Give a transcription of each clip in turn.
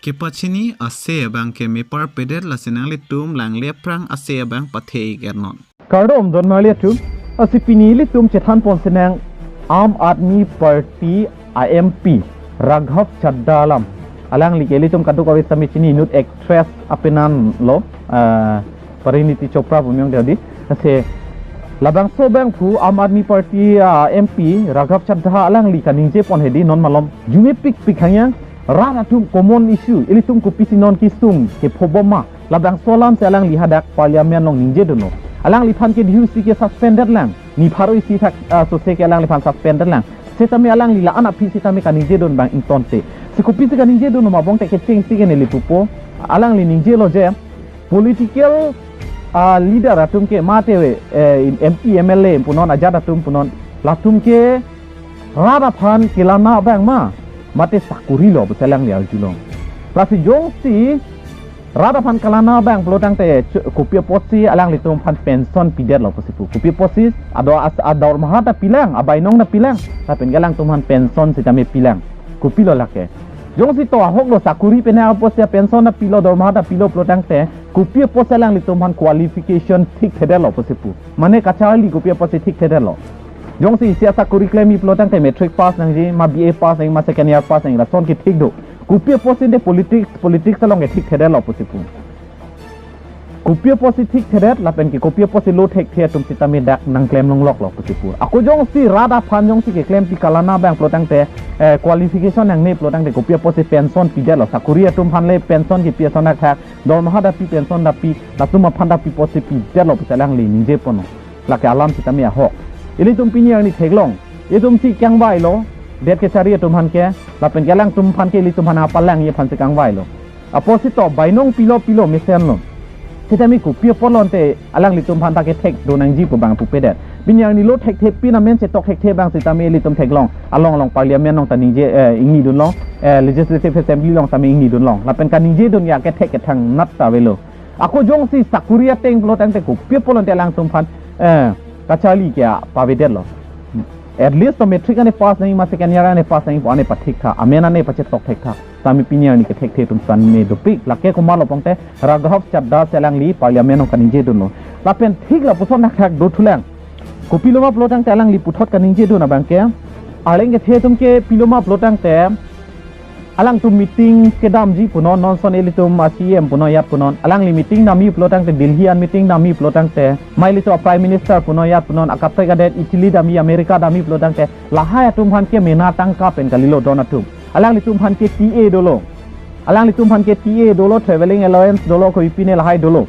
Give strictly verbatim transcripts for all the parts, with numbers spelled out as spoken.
Kepachini ase abang ke mepar pedet, lasi nanglitum langle aphrang ase abang pathe-ik etnon. Kardom don marli atum, lasi pini ilitum chethan pon sinang Aam Aadmi Party a-M P Raghav Chaddha alam. Alangli ke ilitum kadokave sitame chini, inut actress apenan lo, ah, Parineeti Chopra pu miyong dei. Lasi labangso abangphu Aam Aadmi Party a-M P Raghav Chaddha alangli kaningje pon hedi non malom arjumepikpik hangyang, rat atum common issue, ilitum kopisi non kesung kephobom ma, labangso alam si alangli hadak Parliament along ningje dunlo. Alangliphan ke dihusi ke suspended lang, ni pharo isi thak, ah, sose ke alangliphan suspended lang. Setame alangli la-an aphi setame kaningje dun abang ingtonte. Si kopisi kaningje dun ma bong te kechengsi ke neli pupo. Alangli ningjelo je political, ah, leader atum ke mate, eh, M P, M L A punon, ajat atum punon, latum ke rat aphan kelana abang ma, mate sakori lo pusi alangli arjulo. Lasi jongsi rat aphan kelana abang pulo tangte ch-, kopi apotsi alanglitum aphan pension pidetlo pusi pu. Kopi apotsi ado as-, adormaha ta pilang, abainong ta pilang, lapen ke alangtum aphan pension sitame pilang. Kopilo lake? Jongsi to ahok lo, sakori pen ahok apotsi pension ta pilo, dormaha ta pilo pulo tangte, kopi apotsi alanglitum aphan qualification thikthedetlo pusi pu. Mane kacharli kopi apotsi thikthedetlo? Jongsi isi asakori klemji pulo tangte matric pass nangji, ma B A pass nangji, ma second year pass nangji, lason ke thik do. Kopi apotsi de politics, politics along ke thikthedetlo pusi pu. Kopi apotsi thikthedet, lapen ke kopi apotsi lo thekthe atum sitame dak nangklem longloklo pusi pu. Ako jongsi rat aphan jongsi keklempi kelana abang pulo tangte, eh, qualification nangne pulo tangte kopi apotsi pension pidetlo? Sakori atum aphan le pension kepi ason thakthak, dormaha ta pi, pension ta pi, latum aphan ta pi apotsi pidetlo pusi alangli ningje ponlo. Lake alam sitame ahok? Ilitum pini arni theklong, itum si kangvailo, det kachari atum aphan ke, lapen ke alangtum aphan ke ilitum aphan apalangji aphan si kangvailo. Apotsi to bainong pilo pilo mesenlo. Sitame kopi apot lo ante alanglitum aphan ta kethek do nangji pu abang pupedet? Pini arni lo thekthe, pini amen chetok thekthe abang sitame ilitum theklong, along along Parliament along ta ningje, eh, ingni dunlong, eh, Legislative Assembly along tame ingni dunlong. Lapen kaningje dun ya kethek kethangnat ta avelo. Ako jongsi sakori ateng pulo tangte kopi apot lo ante alangtum aphan, eh, kacharli ke pavedetlo? At least to matric ane pass nangji, ma second year ane pass nangji pu ane pathik tha, amen ane pachetok thek tha. Tame pini arni kethekthe atum sitame dopik. Lake komatlo pangte Raghav Chaddha si alangli Parliament along kaningje dunlo. Lapen thik lapuson thakthak do thulang. Kopilo ma pulo tangte alangli puthot kaningje dun abang ke, arleng kethe atum ke pilo ma pulo tangte, alangtum meeting kedamji punon, non son ilitum a-C E M punon, ajat punon. Alangli meeting damji pulo tangte, Delhi an meeting damji pulo tangte, ma ilitum a-Prime Minister punon, ajat punon, akaprek adet Italy damji, America damji pulo tangte, lahai atum aphan ke mena tangka pen kalilo don atum. Alanglitum aphan ke T A dolo. Alanglitum aphan ke T A dolo, travelling allowance dolo, kopi pine lahai dolo.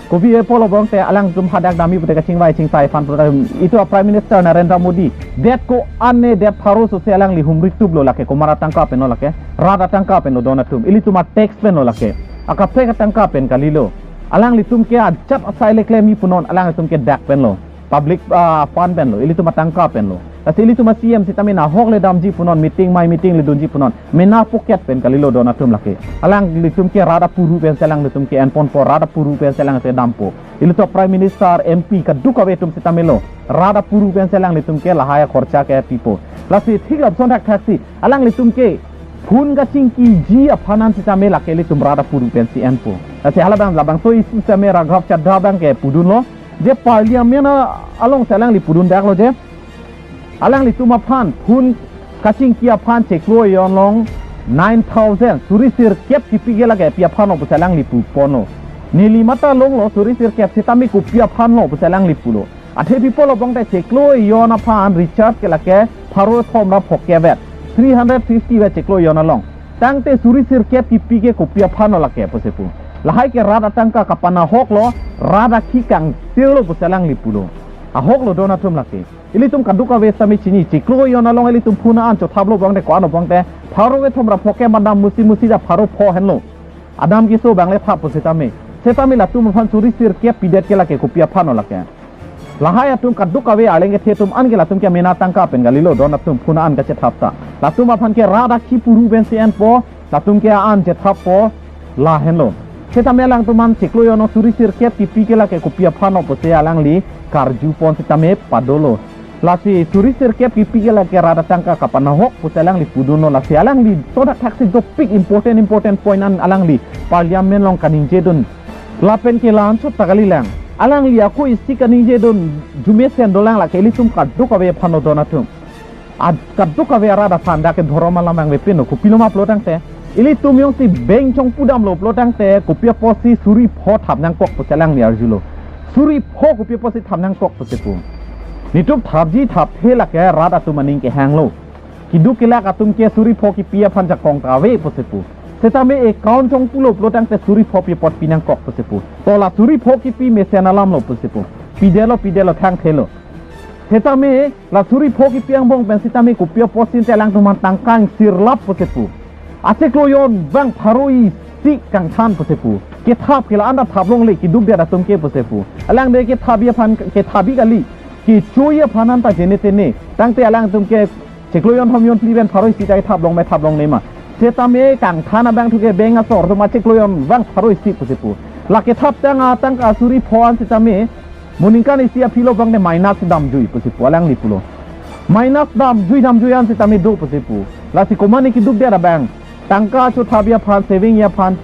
Kopi apot lo bong te alangtum hadak damji pute kachingvai chingsai aphan puta, itum a-Prime Minister Narendra Modi, det ko-an ne det pharo sose alangli humri tuplo lake, komat atangka penlo lake? Rat atangka penlo don atum, ilitum a-tax penlo lake, akaprek atangka pen kalilo. Alanglitum ke ajat asai le klemji punon, alanglitum ke dak penlo, public, ah, fund penlo, ilitum atangka penlo. Lasi ilitum a-C E M sitame nahok le damji punon, meeting mai meeting le dunji punon, mena pocket pen kalilo don atum lake. Alanglitum ke rat apuru pensi alanglitum ke enponpo, rat apuru pensi alanglitum dampo. Ilitum Prime Minister, M P kadokave atum sitame lo, rat apuru pensi alanglitum ke lahai akhorcha ke pipo. Lasi thik lapuson thakthak si alanglitum ke phone kachingkiji aphan an sitame lake ilitum rat apuru pensi enpo. Lasi halabang labangso issue sitame Raghav Chaddha abang ke pudunlo, je Parliament a-, along si alangli pudun daklo je, alanglitum aphan phone kachingki aphan chiklo ejon along nine thousand, suri sirkep kipi ke lake pi aphan lo pusi alangli puponlo. Neli matha longlo suri sirkep, sitame kopi aphan lo pusi alangli pulo. Athe pi apot lo bong te chiklo ejon aphan recharge ke lake pharo thom ra phokep vet, three hundred fifty vet chiklo ejon along. Tangte suri sirkep kipi ke kopi aphan lo lake pusi pu. Lahai ke rat atangka kapanahok lo, rat akhi kangtir lo pusi alangli pulo. Ahok lo don atum lake. Ilitum kadokave sitame chini, chiklo ejon along ilitum phone an chothaplo bong te, ko-an lo bong te, pharo kethom ra phokep madam musi musi ta pharo pho henlo. Adam keso abang le thap pusitame. Setame latum aphan suri sirkep pidet ke lake kopi aphan lo lake? Lahai atum kadokave arleng kethe atum an ke latum ke mena tangka pen kalilo don atum phone an kachethap ta. Latum aphan ke rat akhi puru pensi enpo, latum ke an chethappo, lahenlo. Setame alangtum an chiklo ejon along suri sirkep kipi ke lake kopi aphan lo pusi alangli karjupon sitame padolo. Lasi suri sirkep kipi ke lake rat atangka kapanahok pusi alangli pudunlo. Lasi alangli so thakthak si dopik important important point an alangli Parliament along kaningjedun. Lapen ke la-anchot ta kalilang. Alangli ako isi kaningjedun jumesen dolang, lake ilitum kadokave aphan lo don atum. Ad kadokave arat aphan, dak ke dhorom alam abang avepinlo, kopilo ma pulo tangte, ilitum jongsi bank chongpu damlo pulo tangte, kopi apotsi suri pho thap nangkok pusi alangli arjulo. Suri pho kopi apotsi thap nangkok pusi pu. Netum thapji thapthe, lake rat atum aning kehanglo. Keduk kelak atum ke suri pho kipi aphan jakong ta ave pusi pu. Setame account chongpulo pulo tangte suri pho pi apot pi nangkok pusi pu. To la suri pho kipi mesen alamlo pusi pu. Pidetlo, pidetlo, thangthelo. Setame la suri pho kipi angbong pen setame kopi apotsi te alangtum aphan tangka ingsirlap pusi pu. Achiklo jon bang pharo isi kangthan pusi pu. Kethap ke la-an ta thap longle, keduk det atum ke pusi pu. Alangli kethapji aphan, kethapji kali, kechoji aphan anta jene tene. Tangte alangtum ke chiklo jon thom jon phli pen pharo isi ta kethap long me thap longle ma. Setame kangthan abang thu ke bank asor atum achiklo jon bang pharo isi pusi pu. La kethaptang atangka suri pho an setame mo ningkan isi aphi lo abang de minus damjui pusi pu, alangli pulo. Minus damjui damjui an setame do pusi pu. Lasi komatne keduk det abang, tangka chothapji aphan, savingji aphan,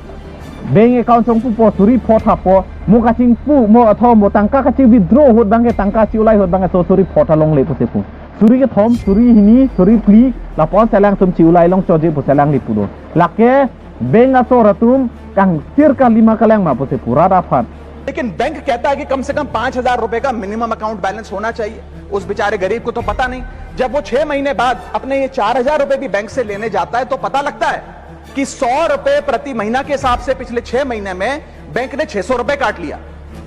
bank account chongpupo, suri pho thappo, mo kachingpu, mo atho, mo tangka kachi-withdraw ahut abang ke, tangka chi-ulai ahut abang ke, so suri pho ta longle pusi pu. Suri kethom, suri hini, suri phli, lapu-an si alangtum chi-ulai longchotji pusi alangli pulo. Lake bank asor atum kangsir kali ma kalang ma pusi pu rat aphan. लेकिन बैंक कहता है कि कम से कम पांच हजार रुपए का minimum account balance होना चाहिए। उस बेचारे गरीब को तो पता नहीं। जब वो छह महीने बाद अपने ये चार हजार रुपए भी बैंक से लेने जाता है, तो पता लगता है कि सौ रुपए प्रति महीना के हिसाब से पिछले छह महीने में बैंक ने छह सौ रुपए काट लिया।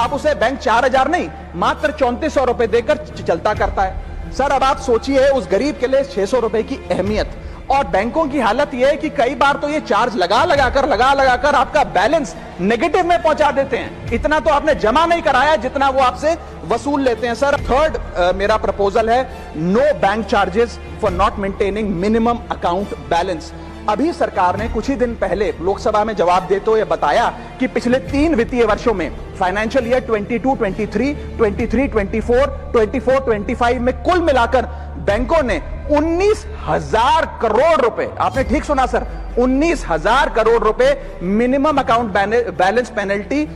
अब उसे बैंक चार हजार नहीं, मात्र चौंतीस सौ रुपए देकर च-, चलता करता है। सर, अब आप सोचिए उस गरीब के लिए छह सौ रुपए की अहमियत। और बैंकों की हालत ये है कि कई बार तो ये चार्ज लगा लगाकर, लगा लगाकर आपका बैलेंस नेगेटिव में पहुंचा देते हैं। इतना तो आपने जमा नहीं कराया जितना वो आपसे वसूल लेते हैं। सर, थर्ड, अ, मेरा प्रपोजल है, no bank charges for not maintaining minimum account balance। अभी सरकार ने कुछ ही दिन पहले लोकसभा में जवाब देते हुए बताया कि पिछले तीन वित्तीय वर्षों में, financial year twenty two twenty three, twenty three twenty four, twenty four twenty five में कुल मिलाकर बैंकों ने उन्नीस हजार करोड़ रुपए, आपने ठीक सुना सर, उन्नीस हजार करोड़ रुपए minimum account balance penalty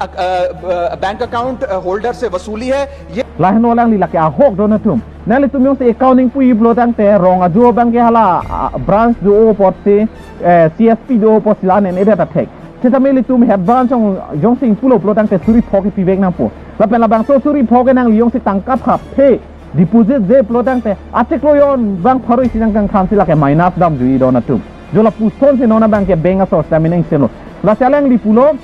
bank account holder से वसूली है। ये Lahenlo alangli lake ahok don atum. Nanglitum jongsi account ningpuji pulo tangte rong ajo abang ke hala, ah, branch do-o apotsi, eh, C S P do-o apotsi la-an en-edet athek. Setame ilitum head branch jong, jongsi ingpulo pulo tangte suri pho kepivek nangpo. Lapen labangso suri pho ke nangli jongsi tangka thapthe deposit je pulo tangte achiklo jon bang pharo isi nangkangthan si lake minus damjui don atum. Jo lapusonsi non abang ke bank asor setame nang selo. Lasi alangli pulo,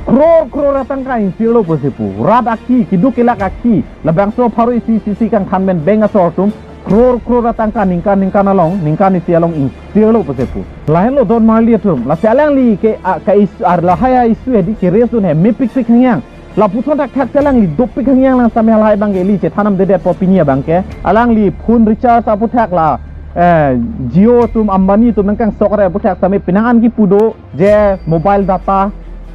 crore crore atangka ingsirlo pusi pu. Rat aki, keduk kelak aki, labangso pharo isi isi kangthan pen bank asor atum crore crore atangka ningkan ningkan along, ningkan isi along ingsirlo pusi pu. Lahenlo don marli atum. Lasi alangli ke, a, ka issue, ar lahai a-issue hedi ke-raise dun he mepikpik hangyang. Lapuson thakthak si alangli dopik hangyang lang setame lahai abang ke ili chethan damdedetpo pini abang ke. Alangli phone recharge aputhak la, eh, Jio atum, Ambani atum nangkangsok re aputhak setame penang an kipu do je mobile data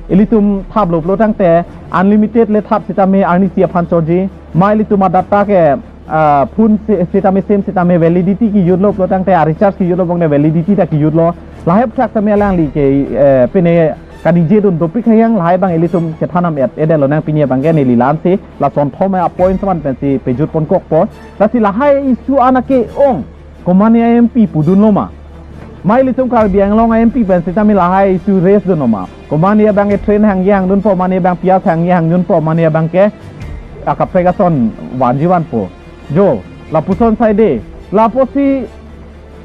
ilitum thaplo pulo tangte unlimited le thap setame arnisi aphan chotji. Ma ilitum a-data ke, ah, phone se-, setame sim setame validity kejutlo pulo tangte, a-recharge kejutlo abang ke validity ta kejutlo. Lahai aputhak setame alangli ke, eh, pine kaningjedun dopik hangyang, lahai abang ilitum chethan dam-et-edetlo nang pini abang ke neli la-ansi lason thom a-point seman pensi pejutpon kokpo. Lasi lahai issue an ake-ong komatne a-M P pudunlo ma? Ma ilitum Karbi Anglong a-M P pen setame lahai issue raise dunlo ma? Komatne abang ke train hangje hangdunpo, mane abang pias hangje hangdunpo, mane abang ke akaprek ason vanji vanpo. Jo, lapuson saide, lapusi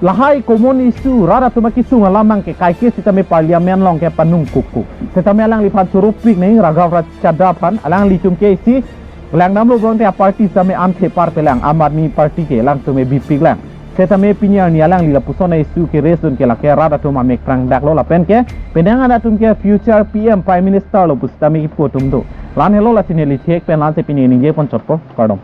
lahai common issue rat atum akesung alam abang ke kaike setame Parliament along ke panung kukkuk. Setame alangliphan choro pik nang Raghav Rajchadha aphan, alanglitum ke isi langdamlo pulo tangte a-party setame an thepar pelang, Aam Aadmi Party ke alangtum e bipik lang. Setame pini arni alangli lapuson a-issue ke-raise dun ke lake rat atum amek prangdaklo lapen ke penang an atum ke future P M, Prime Minister lo pu setame kipu atum do. La-an helo, lasi neli thek pen la-ansi pini ningjepon chotpo, kardom.